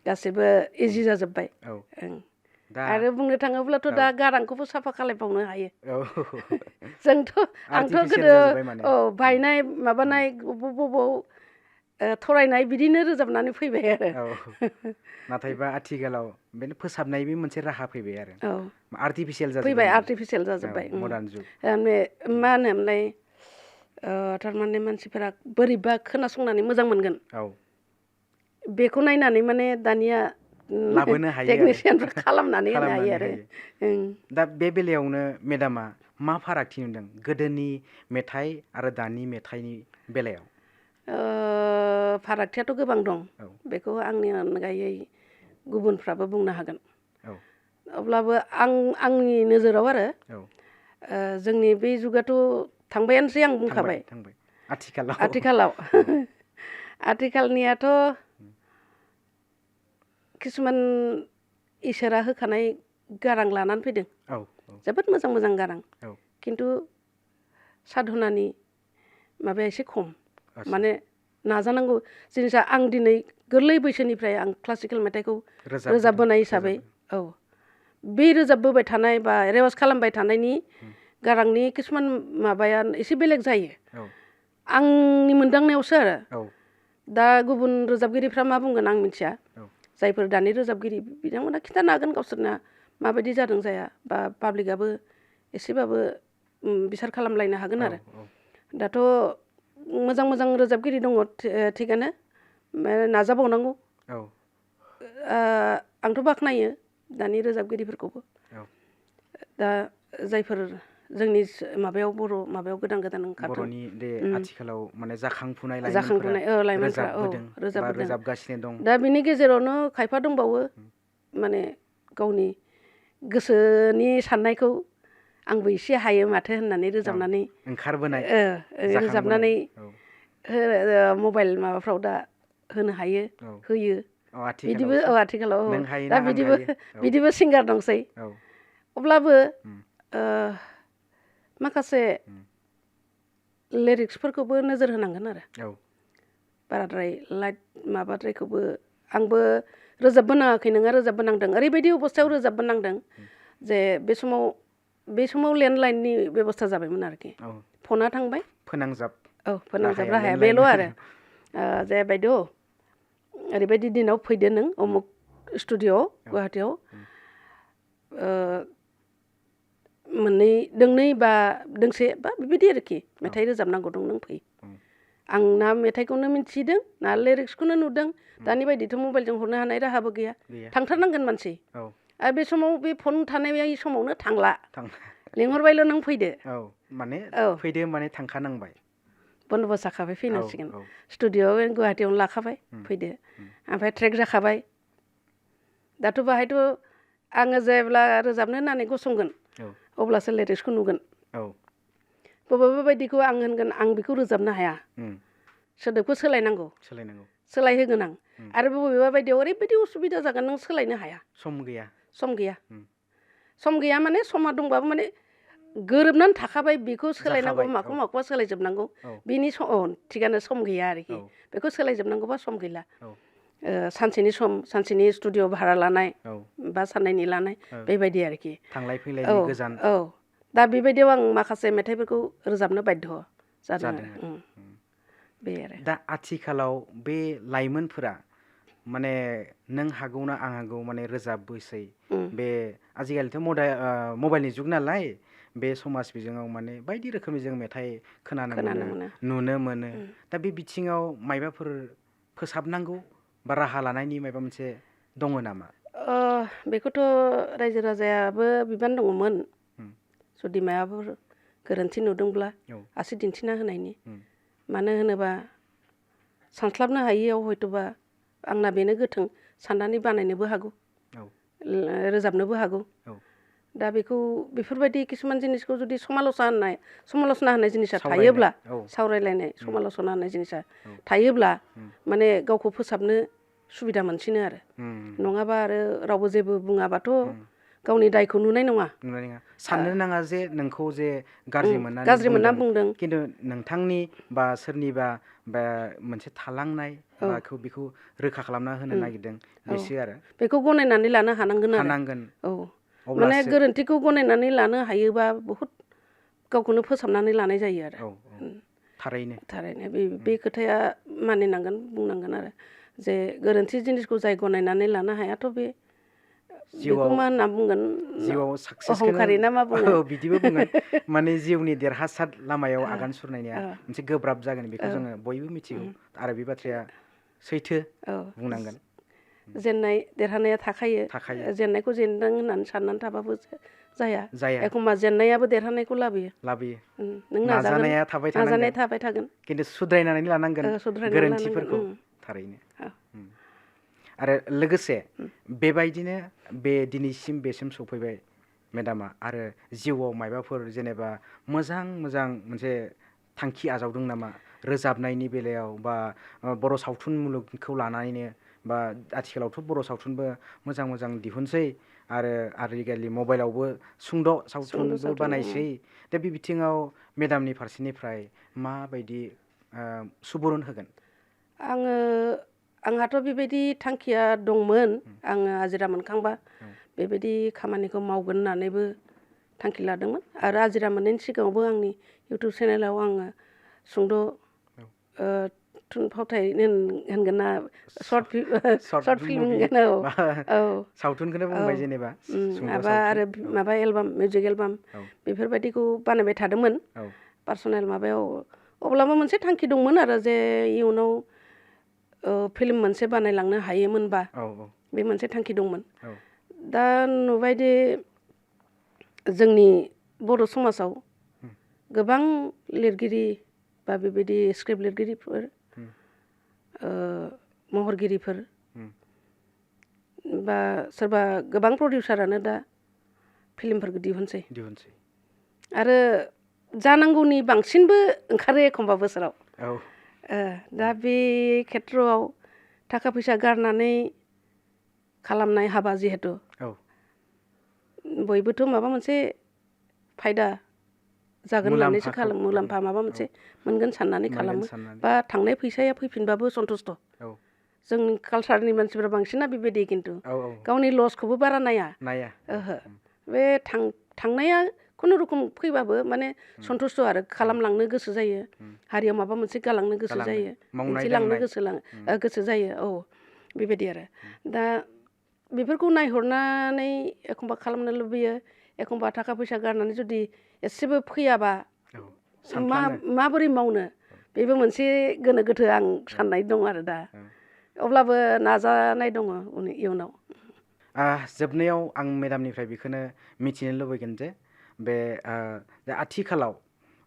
गासैबो इजि जाजोब्बाय आरो बुंनो थाङोब्लाथ' दा गारांखौबो साफा खालायबावनो हायो आंथ' गोदो बायनाय माबानाय बबाव थरायनाय बिदिनो रोजाबनानै फैबाय आरो नाथायबा आथिखालाव बेनो फोसाबनायनि मोनसे राहा फैबाय आरो आर्टिफिशियेल जाजोब्बाय मडार्न जुग मा होनोमोनलाय थारमाने मानसिफोरा बोरैबा खोनासंनानै मोजां मोनगोन बेखौ नायनानै माने दानिया लाबोनो हायो टेकनिशियानफोरा खालामनानै होनो हायो आरो दा बे बेलायावनो मेडामा मा फारागथि नुदों गोदोनि मेथाइ आरो दानि मेथाइनि बेलायाव फारागथियाथ' गोबां दं बेखौ आंनि अनगायै गुबुनफ्राबो बुंनो हागोन अब्लाबो आंनि नोजोराव आरो जोंनि बे जुगाथ' थांबायानोसै आं बुंखाबाय आथिखालाव आथिखालनियाथ' किसुमान इसोरा होखानाय गारां लानानै फैदों जोबोद मोजां मोजां गारां खिन्थु साधनानि माबाया एसे खम माने नाजानांगौ जिनिसा आं दिनै गोरलै बैसोनिफ्राय आं क्लासिकेल मेथाइखौ रोजाबबोनाय हिसाबै बे रोजाबबोबाय थानाय बा रेवाज खालामबाय थानायनि गारांनि किसुमान माबाया एसे बेलेग जायो आंनि मोनदांनायावसो आरो दा गुबुन रोजाबगिरिफ्रा मा बुंगोन आं मिथिया जायफोर दानि रोजाबगिरि बिथांमोना खिन्थानो हागोन गावसोरना माबायदि जादों जाया बा पाब्लिकआबो एसेबाबो बिसार खालामलायनो हागोन आरो दाथ' मोजां मोजां रोजाबगिरि दङ थिगानो नाजाबावनांगौ आंथ' बाख्नायो दानि रोजाबगिरिफोरखौबो दा जायफोर जोंनि माबायाव बर' माबायाव गोदान गोदान ओंखारदों बर'नि दे आथिखालाव माने जाखांफुनाय लाइमोनफ्रा रोजाबगासिनो दं दा बिनि गेजेरावनो खायफा दंबावो माने गावनि गोसोनि साननायखौ आंबो एसे हायो माथो होननानै रोजाबनानै ओंखारबोनाय रोजाबनानै मबाइल माबाफ्राव दा होनो हायो होयो बिदिबो आथिखालाव दा बिदिबो सिंगार दंसै अब्लाबो माखासे लिरिक्सफोरखौबो नोजोर होनांगोन आरो बाराद्राय लाइट माबाद्रायखौबो आंबो रोजाबबोनाङाखै नोङा रोजाबबोनांदों ओरैबायदि अबस्थायाव रोजाबबोनांदों जे बे समाव लेन्डलाइननि बेबस्था जाबायमोन आरोखि फना थांबाय फोनांजाब राहाया बेल' आरो जे बायद' ओरैबायदि दिनाव फैदो नों अमुक स्टुडिअ'आव गुवाहाटीयाव दोंनै बा दोंसे बा बेबायदि आरोखि मेथाइ रोजाबनांगौ दं नों फै आं ना मेथाइखौनो मिन्थिदों ना लिरिक्सखौनो नुदों दानि बायदिथ' मबाइलजों हरनो हानाय राहाबो गैया थांथारनांगोन मानसि आरो बे समाव बे फन थानाय समावनो थांला लिंहरबायल' नों फैदो माने फैदो माने थांखानांबाय बन्द'बस्त जाखाबाय फैनांसिगोन स्टुडिअ'आव गुवाहाटीयावनो लाखाबाय फैदो ओमफ्राय ट्रेक जाखाबाय दाथ' बाहायथ' आङो जेब्ला रोजाबनो होननानै गसंगोन अब्लासो लिरिक्सखौ नुगोन बबेबा बायदिखौ आं होनगोन आं बेखौ रोजाबनो हाया सोदोबखौ सोलायनांगौ सोलायहोगोन आं आरो बबेबा बायदियाव ओरैबायदि उसुबिदा जागोन नों सोलायनो हाया सम गैया माने समा दंबाबो माने गोरोबनानै थाखाबाय बेखौ सोलायनांगौ माखौबा सोलायजोबनांगौ बिनि थिगानो सम गैया आरोखि बेखौ सोलायजोबनांगौबा सम गैला सानसेनि स्टुडिअ भारा लानाय बा साननैनि लानाय बेबायदि आरोखि थांलाय फैलायनि गोजान दा बेबायदियाव आं माखासे मेथाइफोरखौ रोजाबनो बाध्य जादों बे आरो दा आथिखालाव बे लाइमोनफोरा माने नों हागौना आं हागौ माने रोजाबबोसै बे आजिखालिथ' मबाइलनि जुग नालाय बे समाज बिजोङाव माने बायदि रोखोमनि जों मेथाइ खोनानो मोनो नुनो मोनो दा बे बिथिङाव मायबाफोर फोसाबनांगौ बा राहा लानायनि माबा मोनसे दङ नामा बेखौथ' रायजो राजायाबो बिबान दङमोन जुदि माबाफोर गोरोन्थि नुदोंब्ला आसि दिन्थिना होनायनि मानो होनोबा सानस्लाबनो हायियाव हयथ'बा आंना बेनो गोथों साननानै बानायनोबो हागौ रोजाबनोबो हागौ दा बेफोरबायदि किसुमान जिनिसखौ जुदि समाल'सना होनाय जिनिसा थायोब्ला सावरायलायनाय समाल'सना होनाय जिनिसा थायोब्ला माने गावखौ फोसाबनो सुबिदा मोनसिनो आरो नङाबा आरो रावबो जेबो बुङाबाथ' गावनि दायखौ नुनाय नङा साननो नाङा जे नोंखौ जे गाज्रि मोनना बुंदों खिन्थु नोंथांनि बा सोरनिबा बा मोनसे थालांनाय बेखौ रोखा खालामना होनो नागिरदों बेसो आरो बेखौ गनायनानै लानो हानांगोन माने गोरोन्थिखौ गनायनानै लानो हायोबा बहुद गावखौनो फोसाबनानै लानाय जायो आरो थारैनो बे खोथाया मानिनांगोन बुंनांगोन आरो जे गोरोन्थि जिनिसखौ जाय गनायनानै लानो हायाथ' बेखौ मा होनना बुंगोन जिउआव अहंखारि ना मा बुङो बिदिबो बुंगोन माने जिउनि देरहासार लामायाव आगान सुरनाया मोनसे गोब्राब जागोन बेखौ जोङो बयबो मिथिगौ आरो बे बाथ्राया सैथो बुंनांगोन जेननाय देरहानाया थाखायो जेननायखौ जेनदों होननानै साननानै थाबाबो जाया एखमबा जेननायाबो देरहानायखौ लाबोयो नों नाजानाया थाबाय थागोन खिन्थु सुद्रायनानै लानांगोन गोरोन्थिफोरखौ थारैनो आरो लोगोसे बेबायदिनो बे दिनैसिम बेसिम सफैबाय मेडामा आरो जिउआव मायबाफोर जेनेबा मोजां मोनसे थांखि आजावदों नामा रोजाबनायनि बेलायाव बा बर' सावथुन मुलुगखौ लानानैनो बा आथिखालावथ' बर' सावथुनबो मोजां मोजां दिहुनसै आरो आजिखालि मबाइलावबो सुंद' सावथुनबो बानायसै दा बे बिथिङाव मेडामनि फारसेनिफ्राय माबायदि सुबुरुन होगोन? आंहाथ' बेबायदि थांखिया दंमोन। आङो आजिरा मोनखांबा बेबायदि खामानिखौ मावगोन होननानैबो थांखि लादोंमोन आरो आजिरा मोननायनि सिगाङावबो आंनि इउटुब चेनेलाव आङो सुंद' थुनफावथाय होनगोन ना सर्ट फिल्म होनगोन सावथुनखौनो बुंबाय जेनेबा माबा आरो माबा एलबाम मिउजिक एलबाम बेफोरबायदिखौ बानायबाय थादोंमोन पार्सनेल माबायाव। अब्लाबो मोनसे थांखि दंमोन आरो जे इयुनाव फिल्म मोनसे बानायलांनो हायोमोनबा बे मोनसे थांखि दंमोन। दा नुबायदि जोंनि बर' समाजाव गोबां लिरगिरि बा बेबायदि स्क्रिप्ट लिरगिरिफोर महरगिरिफोर बा सोरबा गोबां प्रडिउसारानो दा फिल्मफोरखौ दिहुनसै आरो जानांगौनि बांसिनबो ओंखारो एखमबा बोसोराव। दा बे खेथ्रआव थाखा फैसा गारनानै खालामनाय हाबा जिहेथु बयबोथ' माबा मोनसे फायदा जागोन होननानैसो खालामो, मुलाम्फा माबा मोनसे मोनगोन साननानै खालामो बा थांनाय फैसाया फैफिनबाबो सन्तुष्ट'। जोंनि कालसारनि मानसिफोरा बांसिना बेबायदि खिन्थु गावनि लसखौबो बारा नाया। ओहो बे थांनाया खुनुरुखुम फैबाबो माने सन्तुष्ट' आरो खालामलांनो गोसो जायो, हारियाव माबा मोनसे गालांनो गोसो जायो, दिन्थिलांनो गोसो जायो। बेबायदि आरो दा बेफोरखौ नायहरनानै एखमबा खालामनो लुबैयो, एखमबा थाखा फैसा गारनानै जुदि एसेबो फैयाबा माबोरै मावनो, बेबो मोनसे गोनो गोथो आं साननाय दं आरो दा। अब्लाबो नाजानाय दङ इयुनाव। जोबनायाव आं मेडामनिफ्राय बेखौनो मिथिनो लुबैगोन जे बे आथिखालाव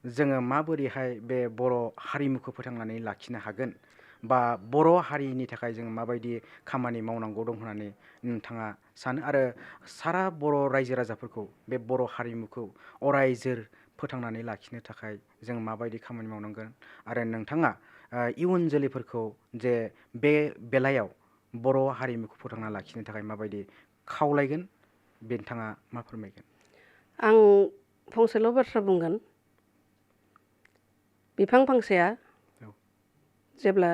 जोङो माबोरैहाय बे बर' हारिमुखौ फोथांनानै लाखिनो हागोन बा बर' हारिनि थाखाय जों माबायदि खामानि मावनांगौ दं होननानै नोंथाङा सानो आरो सारा बर' रायजो राजाफोरखौ बे बर' हारिमुखौ अरायजोर फोथांनानै लाखिनो थाखाय जों माबायदि खामानि मावनांगोन आरो नोंथाङा इयुन जोलैफोरखौ जे बे बेलायाव बर' हारिमुखौ फोथांना लाखिनो थाखाय माबायदि खावलायगोन, नोंथाङा मा फोरमायगोन? आं फंसेल' बाथ्रा बुंगोन। बिफां फांसेया जेब्ला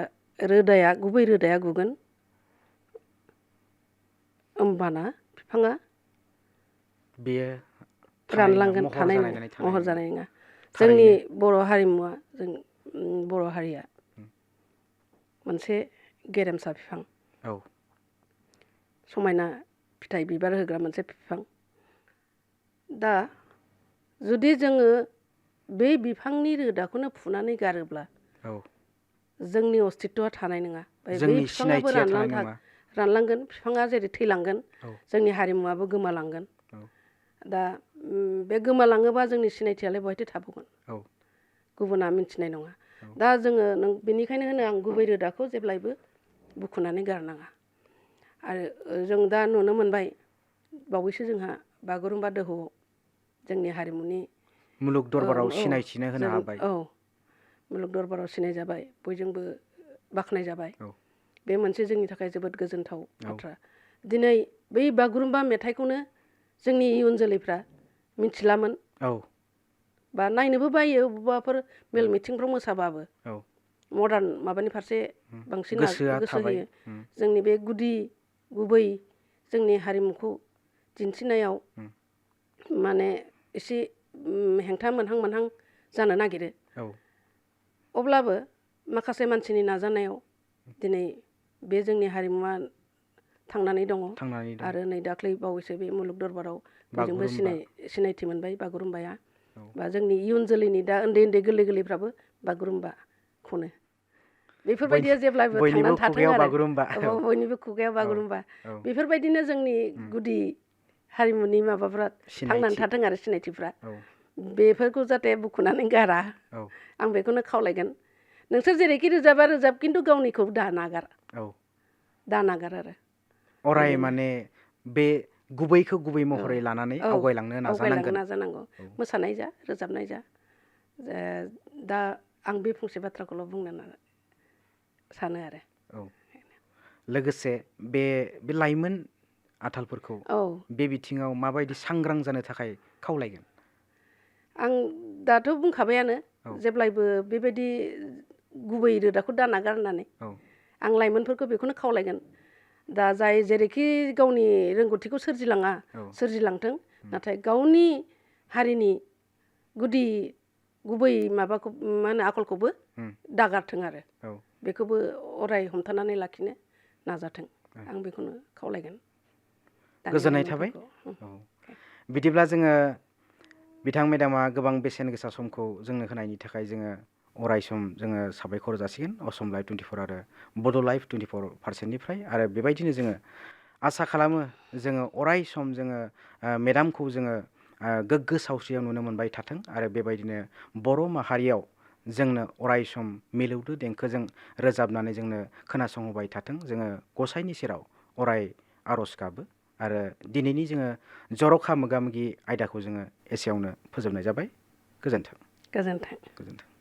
गुबै रोदाया गुगोन होमबाना बिफाङा बेयो रानलांगोन, महर जानाय नङा। जोंनि बर' हारिमुवा, जों बर' हारिया मोनसे गेरेमसा बिफां, समायना फिथाइ बिबार होग्रा मोनसे बिफां। दा जुदि जोङो बे बिफांनि रोदाखौनो फुनानै गारोब्ला जोंनि अस्तित्वआ थानाय नङा। बे बिफाङाबो रानलांगोन, बिफाङा जेरै थैलांगोन जोंनि हारिमुवाबो गोमालांगोन। दा बे गोमालाङोबा जोंनि सिनायथियालाय बहायथो थाबावगोन, गुबुना मिन्थिनाय नङा। दा जोङो बेनिखायनो होनो आं गुबै रोदाखौ जेब्लायबो बुखुनानै गारनाङा। आरो जों दा नुनो मोनबाय बावैसो जोंहा बागुरुम्बा दोहौआव जोंनि हारिमुनि मुलुग दरबाराव सिनायथिनो होनो हाबाय। मुलुग दरबाराव सिनाय जाबाय, बयजोंबो बाख्नाय जाबाय। बे मोनसे जोंनि थाखाय जोबोद गोजोनथाव बाथ्रा। दिनै बै बागुरुम्बा मेथाइखौनो जोंनि इयुन जोलैफ्रा मिथिलामोन बा नायनोबो बायो बबेबाफोर मेल मिथिंफ्राव मोसाबाबो। मडार्न माबानि फारसे बांसिन गोसो होयो। जोंनि बे गुबै जोंनि हारिमुखौ दिन्थिनायाव माने एसे हेंथा मोनहां जानो नागिरो। अब्लाबो माखासे मानसिनि नाजानायाव दिनै बे जोंनि हारिमुवा थांनानै दङ। आरो नै दाख्लै बावैसो बे मुलुग दरबाराव बयजोंबो सिनायथि मोनबाय बागुरुम्बाया। बा जोंनि इयुन जोलैनि दा उन्दै गोरलैफ्राबो बागुरुम्बा खनो। बेफोरबायदिया जेब्लाबो थांनानै थाथों आरो बयनिबो खुगायाव बागुरुम्बा। बेफोरबायदिनो जोंनि गुदि हारिमुनि माबाफ्रा थांनानै थाथों आरो सिनायथिफ्रा। बेफोरखौ जाहाथे बुखुनानै गारा, आं बेखौनो खावलायगोन। नोंसोर जेरैखि रोजाब खिन्थु गावनिखौ दा नागार आरो अराय माने बे गुबैखौ गुबै महरै लानानै आवगायलांनो नाजानांगौ। मोसानाय जा, रोजाबनाय जा। दा आं बे फंसे बाथ्राखौल' बुंनो सानो आरो। औ लोगोसे बे लाइमोन आथालफोरखौ बे बिथिङाव माबायदि सांग्रां जानो थाखाय खावलायगोन? आं दाथ' बुंखाबायानो जेब्लायबो बेबायदि गुबै रोदाखौ दाना गारनानै आं लाइमोनफोरखौ बेखौनो खावलायगोन दा जाय जेरैखि गावनि रोंगौथिखौ सोरजिलांथों नाथाय गावनि हारिनि गुबै माबाखौ मा होनो आखलखौबो दागारथों आरो बेखौबो अराय हमथानानै लाखिनो नाजाथों आं बेखौनो खावलायगोन। गोजोननाय थाबाय। बिदिब्ला जोङो बिथां मेडामा गोबां बेसेन गोसा समखौ जोंनो होनायनि थाखाय जोङो अराय सम जोङो साबायखर जासिगोन असम लाइभ 24 आरो बड' लाइभ 24 फारसेनिफ्राय आरो बेबायदिनो जोङो आसा खालामो जोङो अराय सम जोङो मेडामखौ जोङो गोग्गो सावस्रियाव नुनो मोनबाय थाथों आरो बेबायदिनो बर' माहारियाव जोंनो अराय सम मिलौदो देंखोजों रोजाबनानै जोंनो खोनासंहोबाय थाथों जोङो गसाइनि सेराव अराय आर'ज गाबो आरो दिनैनि जोङो जर'खा मोगा मोगि आयदाखौ जोङो एसेयावनो फोजोबनाय जाबाय। गोजोन्थों। गोजोन्थों। गोजोन्थों।